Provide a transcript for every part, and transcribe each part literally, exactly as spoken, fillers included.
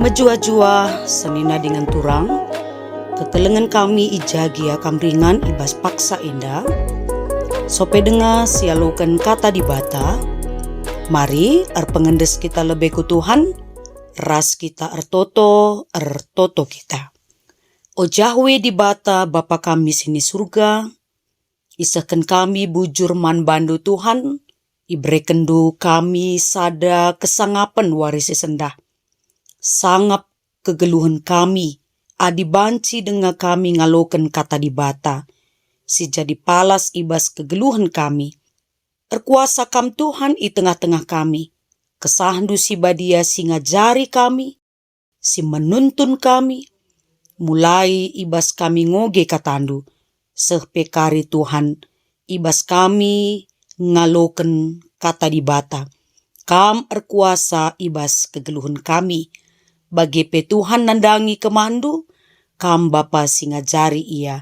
Mejuah-juah senina dingen turang, kekelengen kami i ja gia kam ringan i bas paksa enda, sope denga sialoken Kata Dibata, mari erpengendes kita lebe ku Tuhan, ras kita ertoto, ertoto kita. O Jahwe Dibata, Bapa kami si ni Surga, isehken kami bujur man bandu Tuhan, iberekenNdu kami sada kesangapen wari si sendah. Sangap kegeluhen kami, adi banci denga kami ngaloken Kata Dibata, si jadi palas i bas kegeluhen kami. Erkuasa Kam Tuhan i tengah-tengah kami. KesahNdu si Badia si ngajari kami, si menuntun kami, mulai i bas kami ngoge KataNdu, seh pe kari Tuhan, i bas kami ngaloken Kata Dibata. Kam erkuasa i bas kegeluhen kami. Bage pe Tuhan nandangi kemahNdu, Kam Bapa si ngajari ia,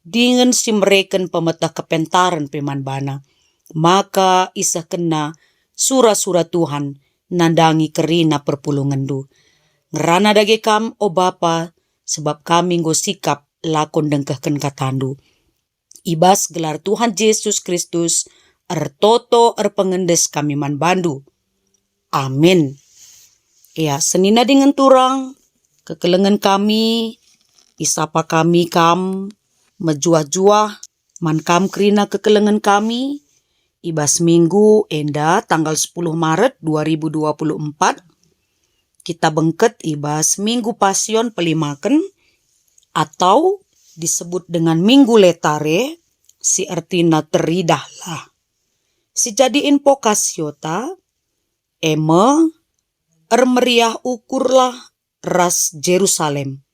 dingen si mereken pemeteh kepentaren pe man bana. Maka isehkenna sura-sura Tuhan nandangi kerina perpulungenNdu. Ngerana dage Kam, o Bapa, sebab kami enggo sikap lako ndengkehken KataNdu. I bas gelar Tuhan Jesus Kristus, ertoto erpengendes kami man bandu. Amin. Ya, senina dingen turang, kekelengen kami, isapa kami kam, mejuah-juah, man kam kerina kekelengen kami, i bas minggu enda tanggal sepuluh Maret dua ribu dua puluh empat, kita bengket i bas Minggu Pasion Pelimaken, atau disebut dengan Minggu Letare, si ertina Teridahlah. Si jadi invokasiota, e me, ermeriah ukurlah ras Jerusalem.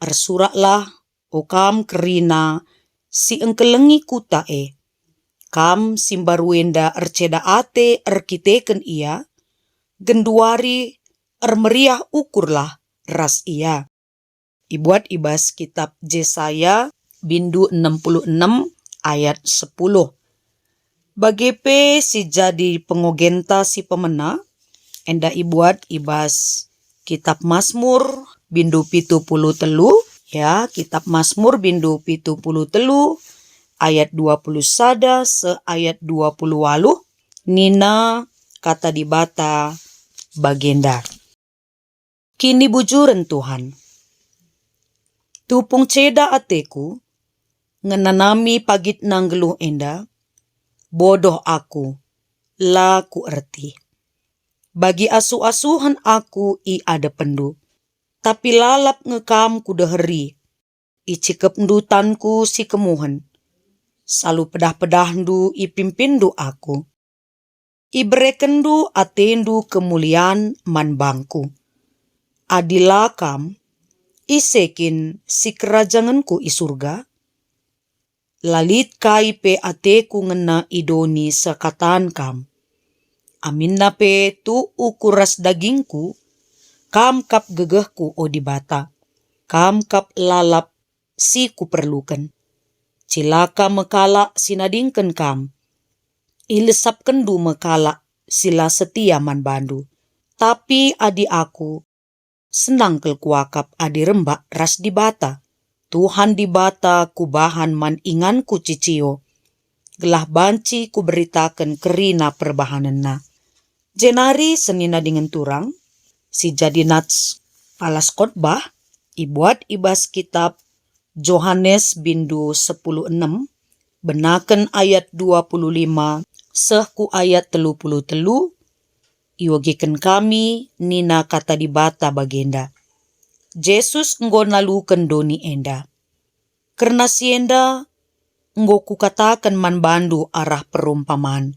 Ersuraklah, o kam kerina si engkelengi kuta e. Kam si mbaru enda erceda ate erkiteken ia, genduari ermeriah ukurlah ras ia. Ibuat i bas kitab Jesaya bindu enem puluh enem ayat sepuluh. Bage pe si jadi pengogenta si pemena, enda ibuat i bas Kitab Masmur bindu pitu puluh telu, ya, Kitab Masmur bindu pitu puluh telu ayat dua puluh sada seh ayat dua puluh waluh, nina Kata Dibata bagenda. Kinibujuren Tuhan. Tupung ceda ateku, ngenanami pagitna nggeluh enda, bodoh aku, la kuerti. Bagi asuh-asuhen aku i adepenndu, tapi lalap nge kam kudeheri. Icikepndu tanku si kemuhen, salu pedah-pedahndu ipimpinndu aku. Iberekenndu atendu kemulian man bangku. Adi la kam, ise kin sikerajangenku i Surga? La lit kai pe ateku ngena i doni sekatan kam. Aminna pe tuk ukur ras dagingku, kam kap gegehku, o Dibata, kam kap lalap si kuperluken. Cilaka me kalak si nadingken kam. Ilesapkenndu me kalak si la setia man bandu. Tapi adi aku, senang kal kuakap adi rembak ras Dibata. Tuhan Dibata kubahan man inganku cicio, gelah banci kuberitaken kerina perbahanenna. Jenari senina dingen turang, si jadi nats palas khotbah, ibuat i bas kitab Johanes bindu sepuluh enem, benaken ayat dua puluh lima seh ku ayat telu puluh telu, iogeken kami nina Kata Dibata bagenda, Jesus enggo naluken doni enda. Kerna si enda enggo kukataken man bandu arah perumpaman.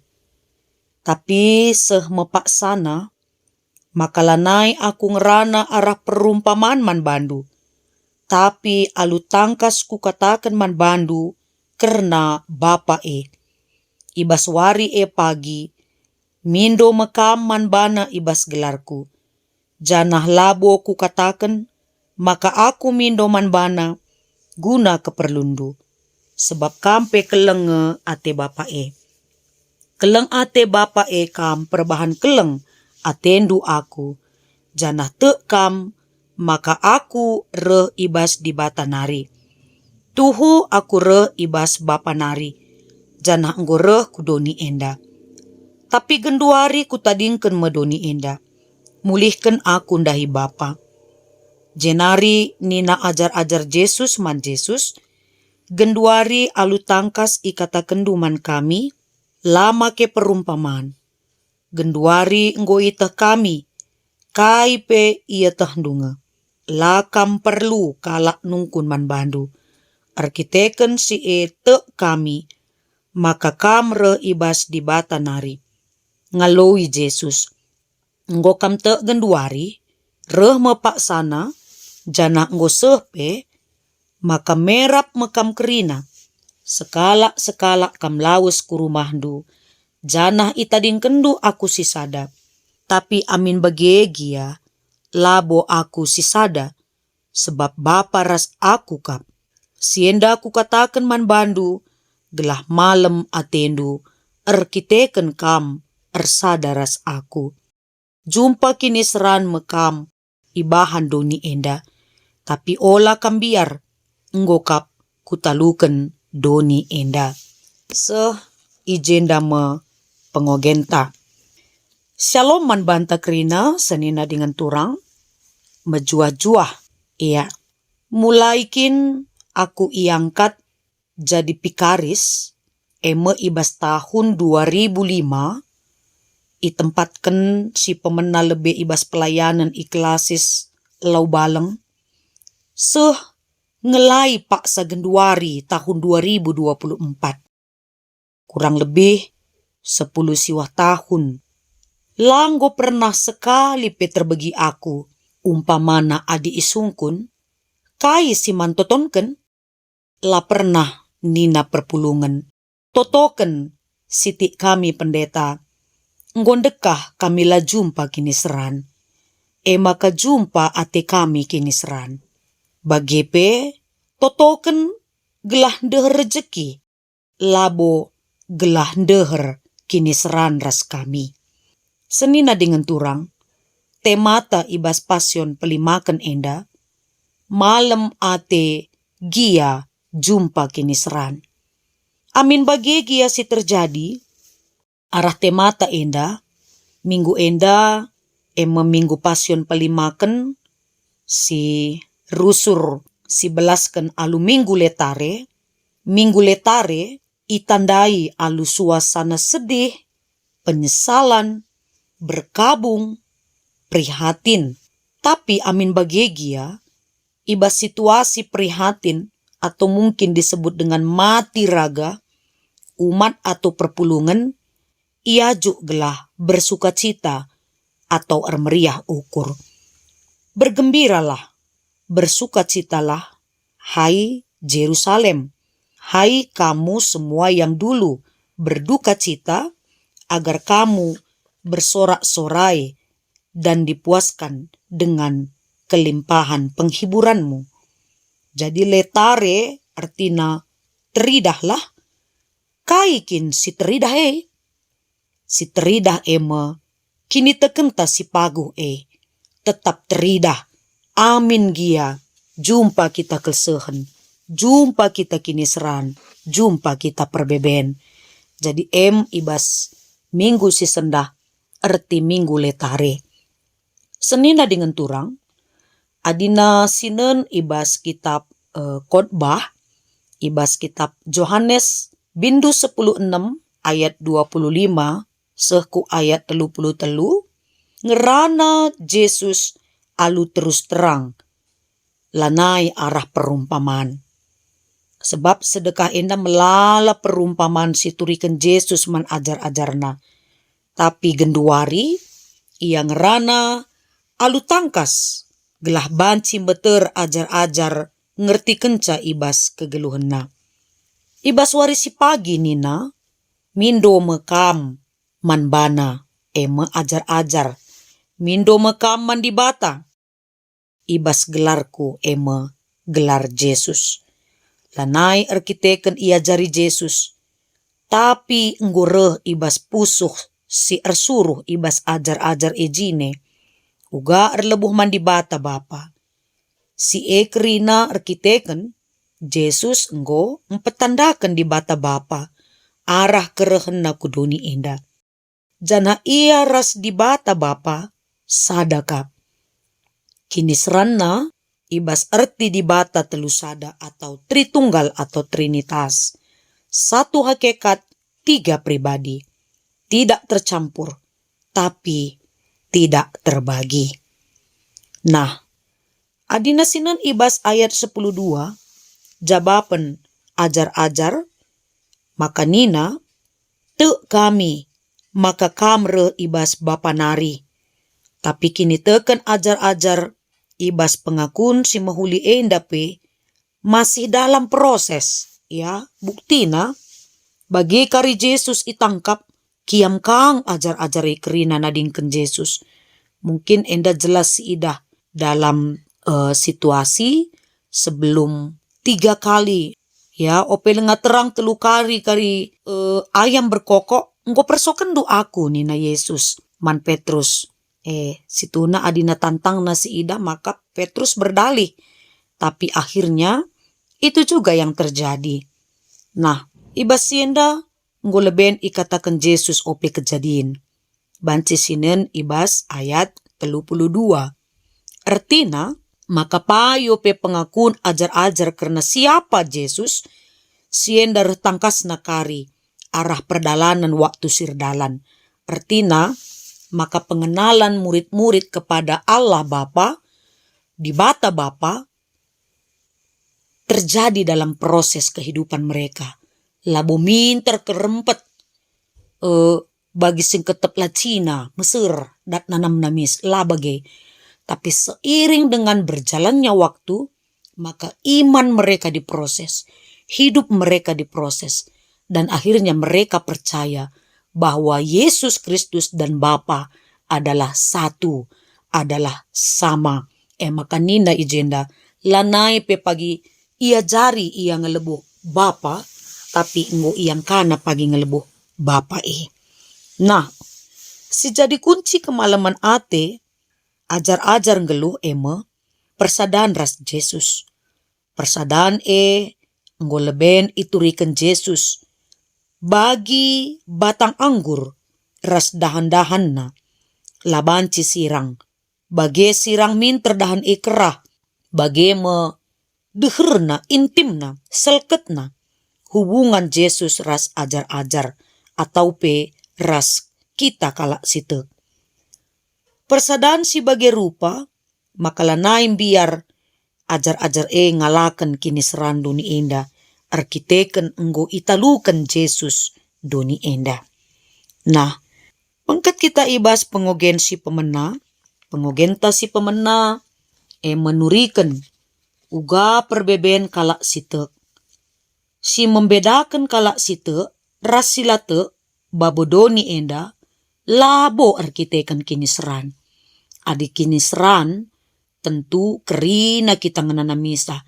Tapi seh me paksana, maka lanai aku ngerana arah perumpaman man bandu, tapi alu tangkas kukataken man bandu kerna Bapa e. I bas wari e pagi, mindo me kam man bana i bas gelarku. Janah labo kukataken maka aku mindo man bana guna keperlunndu, sebab kam pe keleng nge ate Bapa e. Keleng ate Bapa e kam perbahan keleng atendu aku, janah tek kam maka aku reh i bas Dibata nari. Tuhu aku reh i bas Bapa nari, janah enggo reh ku doni enda. Tapi genduari kutadingken me doni enda, mulihken aku ndahi Bapa." Jenari nina ajar-ajar Jesus man Jesus, "Genduari alu tangkas ikatakenndu man kami, la make perumpaman. Genduari enggo ieteh kami, kai pe ietehndu nge. La kam perlu kalak nungkun man bandu. Erkiteken si e tek kami, maka kam reh i bas Dibata nari." Ngaloi Jesus, "Enggo kam tek genduari, reh me paksana, janah enggo seh pe, maka merap me kam kerina. Sekalak-sekalak kam lawes ku rumahndu, janah itadingkenndu aku sisada. Tapi amin bage gia, labo aku sisada, sebab Bapa ras aku kap. Si enda kukataken man bandu, gelah malem atendu erkiteken kam ersada ras aku. Jumpa kiniseran me kam ibahan doni enda, tapi ola kam mbiar, enggo kap kutaluken doni enda." Seh i jenda me pengogenta. Shalom man banta kerina, senina dingen turang, mejuah-juah ia. Mulai kin aku iangkat jadi pikaris, e me i bas tahun dua ribu lima, itempatken si pemena lebe i bas pelayanen i Klasis Lau Baleng, seh ngelai paksa genduari tahun dua ribu dua puluh empat. Kurang lebih sepuluh siwah tahun. La enggo pernah sekali pe terbegi aku, umpamana adi isungkun, "Kai si man totonken?" La pernah nina perpulungen, "Totoken sitik kami, Pendeta. Enggo ndekah kami la jumpa kiniseran. E maka jumpa ate kami kiniseran." Bage pe, totoken gelah ndeher rejeki, labo gelah ndeher kiniseran ras kami. Senina dingen turang, temata i bas Pasion pelimaken enda, malem ate gia jumpa kiniseran. Amin bage gia si terjadi, arah temata enda, minggu enda, e me minggu Pasion pelimaken, si rusur si belasken alu Minggu Letare, Minggu Letare itandai alu suasana sedih, penyesalan, berkabung, prihatin. Tapi amin bage gia, i bas situasi prihatin atau mungkin disebut dengan mati raga, umat atau perpulungen iajuk gelah bersukacita atau ermeriah ukur. Bergembiralah, bersukacitalah, hai Jerusalem, hai kamu semua yang dulu berduka cita, agar kamu bersorak-sorai dan dipuaskan dengan kelimpahan penghiburanmu. Jadi letare ertina teridahlah. Kai kin si teridah e? Si teridah e me kinitekenta si paguh e. Tetap teridah, amin gia jumpa kita kelsehen, jumpa kita kiniseran, jumpa kita perbeben. Jadi em i bas minggu si sendah erti Minggu Letare. Senina dingen turang, adina sinen i bas kitab, eh, Khotbah, i bas kitab Johanes bindu sepuluh enem ayat dua puluh lima seh ku ayat telu puluh telu, ngerana Jesus alu terus terang, lanai arah perumpaman. Sebab sedekah enda melala perumpaman si turiken Jesus man ajar-ajarNa. Tapi genduari, ia ngerana alu tangkas, gelah banci meter ajar-ajar ngertikenca i bas kegeluhenna. I bas wari si pagi nina, "Mindo me kam man bana, e me ajar-ajar. Mindo me kam man Dibata, i bas gelarku, e me gelar Jesus." Lanai erkiteken iajari Jesus, tapi enggo reh i bas pusuh si ersuruh i bas ajar-ajar e jine, uga erlebuh man Dibata Bapa. Si e kerina erkiteken Jesus enggo mpetandaken Dibata Bapa arah kerehenNa ku doni enda. Janah Ia ras Dibata Bapa sada kap. KiniseranNa i bas erti Dibata telu sada atau Tritunggal atau Trinitas. Satu hakikat, tiga pribadi. Tidak tercampur, tapi tidak terbagi. Nah, adina sinen i bas ayat sepuluh dua, jabapen ajar-ajar, maka nina, "Tek kami maka Kam reh i bas Bapa nari." Tapi kiniteken ajar-ajar i bas pengakun si mehuli enda pe masih dalam proses, ya. Buktina, bage kari Jesus itangkap, kiam kang ajar-ajar e kerina nadingken Jesus. Mungkin enda jelas siidah dalam, eh, situasi sebelum tiga kali, ya, ope langa terang telu kali kari, eh, ayam berkokok, "Enggo persokenndu Aku," nina Jesus man Petrus. Eh, situhuna adina tantangna siidah maka Petrus berdalih. Tapi akhirnya itu juga yang terjadi. Nah, i bas si enda enggo leben ikataken Jesus ope kejadin. Banci sinen i bas ayat telu puluh dua. Ertina, maka payo pe pengakun ajar-ajar kerna siapa Jesus, si enda reh tangkasna kari arah perdalanen waktu si erdalan. Ertina, maka pengenalan murid-murid kepada Allah Bapa, Dibata Bapa, terjadi dalam proses kehidupan mereka. Labo minter kerempet, eh, bagi singketep la Cina, Mesir, dat nanamna mis, la bage. Tapi seiring dengan berjalannya waktu, maka iman mereka diproses, hidup mereka diproses, dan akhirnya mereka percaya bahwa Yesus Kristus dan Bapa adalah satu, adalah sama. E maka nina i jenda, lanai pe pagi iajari ia ngelebuh Bapa, tapi enggo iangkana pagi ngelebuh Bapa e. Nah, si jadi kunci kemalemen ate ajar-ajar nggeluh e me persadan ras Jesus. Persadan e enggo leben ituriken Jesus bagi batang anggur ras dahan-dahanna. La banci sirang, bage sirang minter dahan e kerah, bage me deherna, intimna, selketna, hubungan Jesus ras ajar-ajar, atau pe ras kita kalak si tek. Persadan si bage rupa maka lanai mbiar ajar-ajar e ngalaken kiniseran doni enda, erkiteken enggo italuken Jesus doni enda. Nah, bengket kita i bas pengogen si pemena, pengogenta si pemena, e menuriken uga perbeben kalak si tek. Si membedaken kalak si tek ras si la tek babo doni enda labo erkiteken kiniseran. Adi kiniseran, tentu kerina kita ngenanamisa,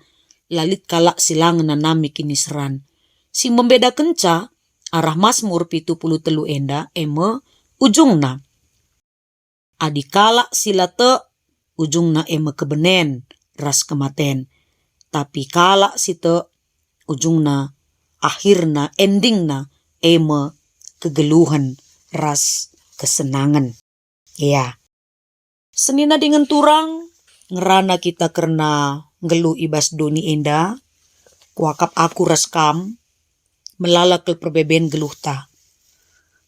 la lit kalak si la ngenanami kiniseran. Si membedakenca arah Masmur pitu puluh telu enda e me ujungna. Adi kalak si la tek, ujungna e me kebenen ras kematen. Tapi kalak si tek, ujungna, akhirna, endingna, e me kegeluhen ras kesenangen. Ya. Senina dingen turang, ngerana kita kerna nggeluh i bas doni enda, kuakap aku ras kam, melala kal perbeben geluhta.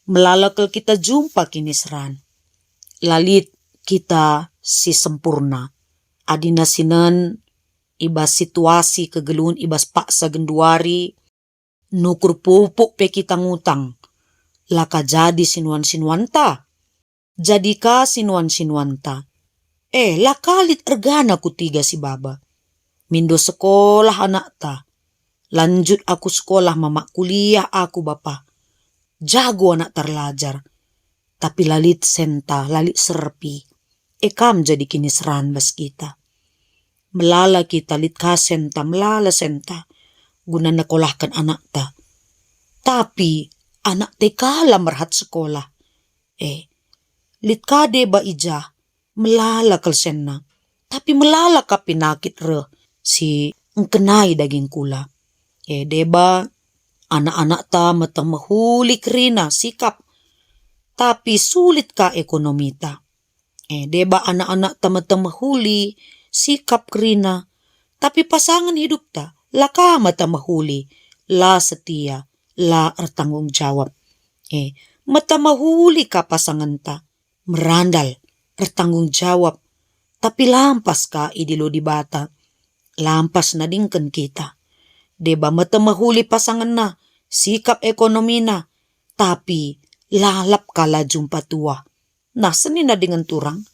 Melala kal kita jumpa kiniseran. La lit kita si sempurna. Adina sinen i bas situasi kegeluhen i bas paksa genduari, nukur pupuk pe kita ngutang. La ka jadi sinuan-sinuanta. Jadi ka sinuan-sinuanta. Eh, la ka lit ergana kutiga si baba. Mindo sekolah anakta. Lanjut aku sekolah, mamak kuliah aku, bapa. Jago anakta erlajar. Tapi la lit senta, la lit serpi. E kam jadi kiniseran bas kita. Melala kita, lit ka senta, melala senta. Guna nekolahken anakta. Tapi anakta e ka la merhat sekolah. Eh, lit ka deba i jah, melala kal senna. tapi melala ka penakit reh si engkenai daging kula. E deba anak-anakta meteh mehuli kerina sikap, tapi sulit ka ekonomita. E deba anak-anakta meteh mehuli sikap kerina, tapi pasangen hidupta la ka meteh mehuli, la setia, la ertanggung jawab. E, meteh mehuli ka pasangenta, merandal, ertanggung jawab, tapi lampas ka idilo Dibata. Lampas nadingken kita. Deba meteh mehuli pasangenna, sikap ekonomina, tapi lalap ka la jumpa tuah. Nah, senina dingen turang,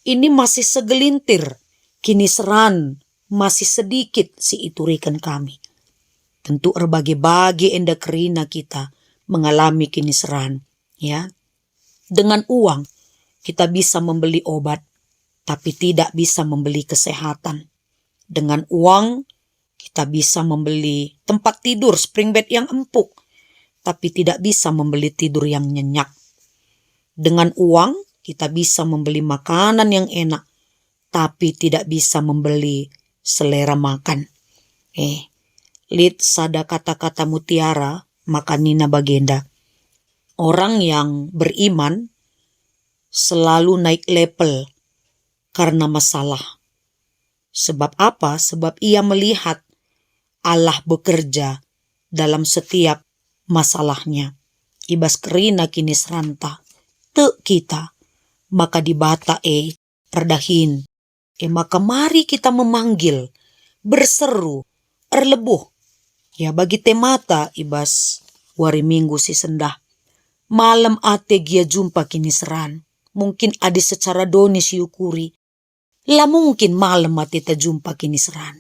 ini masih segelintir kiniseran, masih sedikit si ituriken kami. Tentu erbage-bage enda kerina kita mengalami kiniseran, ya. Dengan uang kita bisa membeli obat, tapi tidak bisa membeli kesehatan. Dengan uang kita bisa membeli tempat tidur spring bed yang empuk, tapi tidak bisa membeli tidur yang nyenyak. Dengan uang kita bisa membeli makanan yang enak, tapi tidak bisa membeli selera makan. Eh, lit sada kata-kata mutiara maka nina bagenda, "Orang yang beriman selalu naik level karena masalah." Sebab apa? Sebab ia melihat Allah bekerja dalam setiap masalahnya. I bas kerina kiniseranta, tek kita maka Dibata e erdahin. E maka mari kita memanggil, berseru, erlebuh. Ya, bagi temata i bas wari Minggu si sendah, malem ate gia jumpa kiniseran. Mungkin adi secara doni siukuri, la mungkin malem ateta jumpa kiniseran.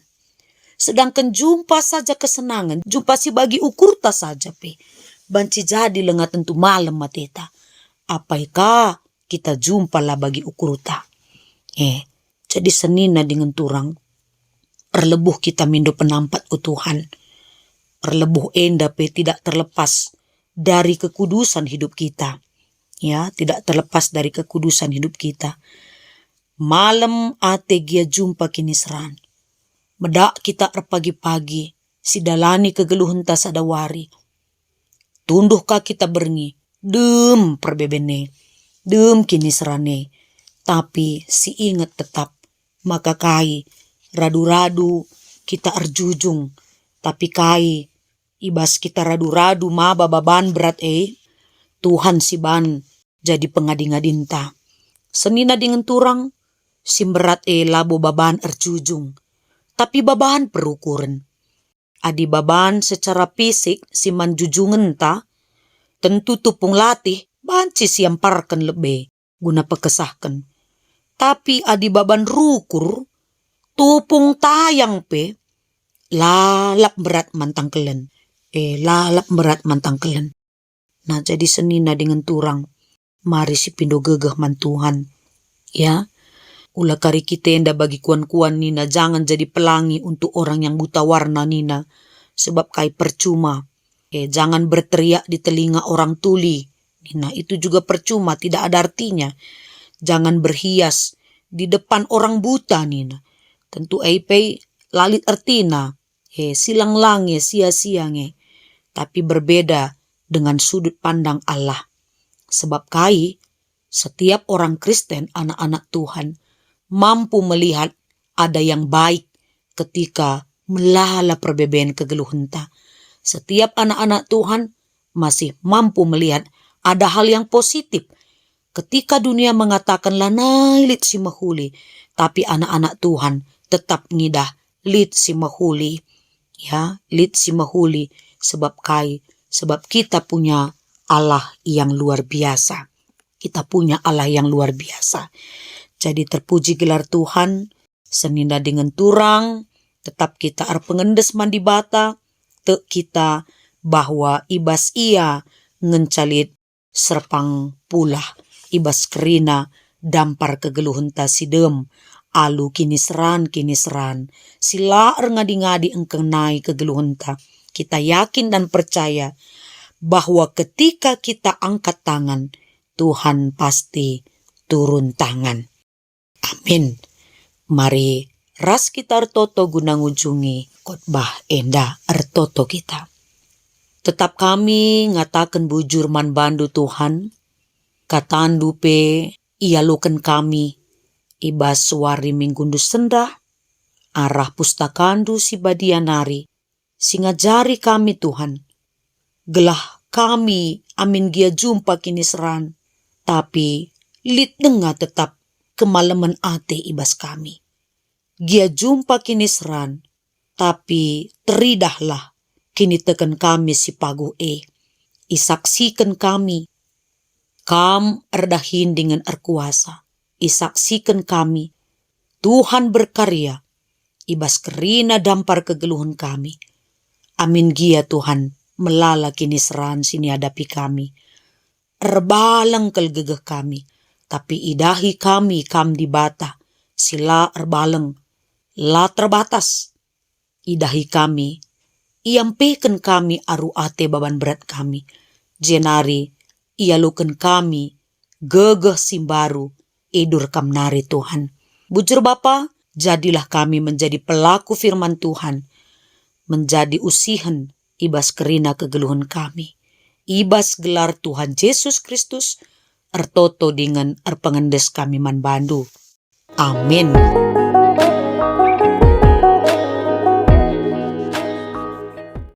Sedangken jumpa saja kesenangen, jumpa si bagi ukurta saja pe, banci jadi langa tentu malem ateta. Apai ka kita jumpa la bagi ukurta. Eh, jadi senina dingen turang, erlebuh kita mindo penampat, o Tuhan. Erlebuh enda pe tidak terlepas dari kekudusan hidup kita. Ya, tidak terlepas dari kekudusan hidup kita. Malem ate gia jumpa kiniseran. Medak kita erpagi-pagi, sidalani kegeluhenta sada wari. Tunduh ka kita berngi, dem perbeben e, dem kiniseran e. Tapi si inget tetap, maka kai radu-radu kita erjujung, tapi kai i bas kita radu-radu maba baban berat e, Tuhan si ban jadi pengadi-ngadinta. Senina dingen turang, si mberat e labo baban erjujung, tapi baban perukuren. Adi baban secara fisik si man jujungenta, tentu tupung latih banci siamparken lebe guna pekesahken. Tapi adi baban rukur, tupung tayang pe lalap mberat man tangkelen. Eh, lalap mberat man tangkelen. Nah, jadi senina dingen turang, mari sipindo gegeh man Tuhan. Ya, ula kari kita enda bagi kuan-kuan nina, "Jangan jadi pelangi untuk orang yang buta warna," nina, sebab kai percuma. Eh, "Jangan berteriak di telinga orang tuli," nina, itu juga percuma, tidak ada artinya. "Jangan berhias di depan orang buta," nina. Tentu e pe la lit ertina. Eh, silang-lang nge, sia-sia nge. Tapi berbeda dengan sudut pandang Allah. Sebab kai? Setiap orang Kristen, anak-anak Tuhan, mampu melihat ada yang baik ketika melala perbeben kegeluhenta. Setiap anak-anak Tuhan masih mampu melihat ada hal yang positif. Ketika dunia mengatakan lanai lit si mehuli, tapi anak-anak Tuhan tetap ngidah lit si mehuli. Ya, lit si mehuli. Sebab kai? Sebab kita punya Allah yang luar biasa. Kita punya Allah yang luar biasa. Jadi terpuji gelar Tuhan, senina dingen turang, tetap kita erpengendes man Dibata, tek kita bahwa i bas Ia ngenca lit serpang pulah, i bas kerina dampar kegeluhenta si dem, alu kiniseran-kiniseran si la erngadi-ngadi engkenai kegeluhenta. Kita yakin dan percaya bahwa ketika kita angkat tangan, Tuhan pasti turun tangan. Amin. Mari ras kita ertoto guna ngujungi khotbah enda. Ertoto kita. Tetap kami ngataken bujur man bandu, Tuhan. Katandu pe ialoken kami i bas wari Minggundu sendah, arah pustakandu si badia nari, si ngajari kami, Tuhan, gelah kami amin gia jumpa kiniseran, tapi lit denga tetap kemalemen ate i bas kami. Gia jumpa kiniseran, tapi teridahlah kiniteken kami si paguh e. Isaksiken kami, Kam erdahin dingen erkuasa. Isaksiken kami, Tuhan berkarya i bas kerina dampar kegeluhen kami. Amin gia, Tuhan, melala kiniseran si niadapi kami. Erbaleng kal gegeh kami, tapi idahi kami Kam Dibata si la erbaleng, la terbatas. Idahi kami, iampeken kami aru ate baban berat kami, jenari ialoken kami gegeh si mbaru i bas Kam nari, Tuhan. Bujur Bapa, jadilah kami menjadi pelaku firman Tuhan, menjadi usihen i bas kerina kegeluhen kami. I bas gelar Tuhan Jesus Kristus, ertoto dingen erpengendes kami man bandu. Amin.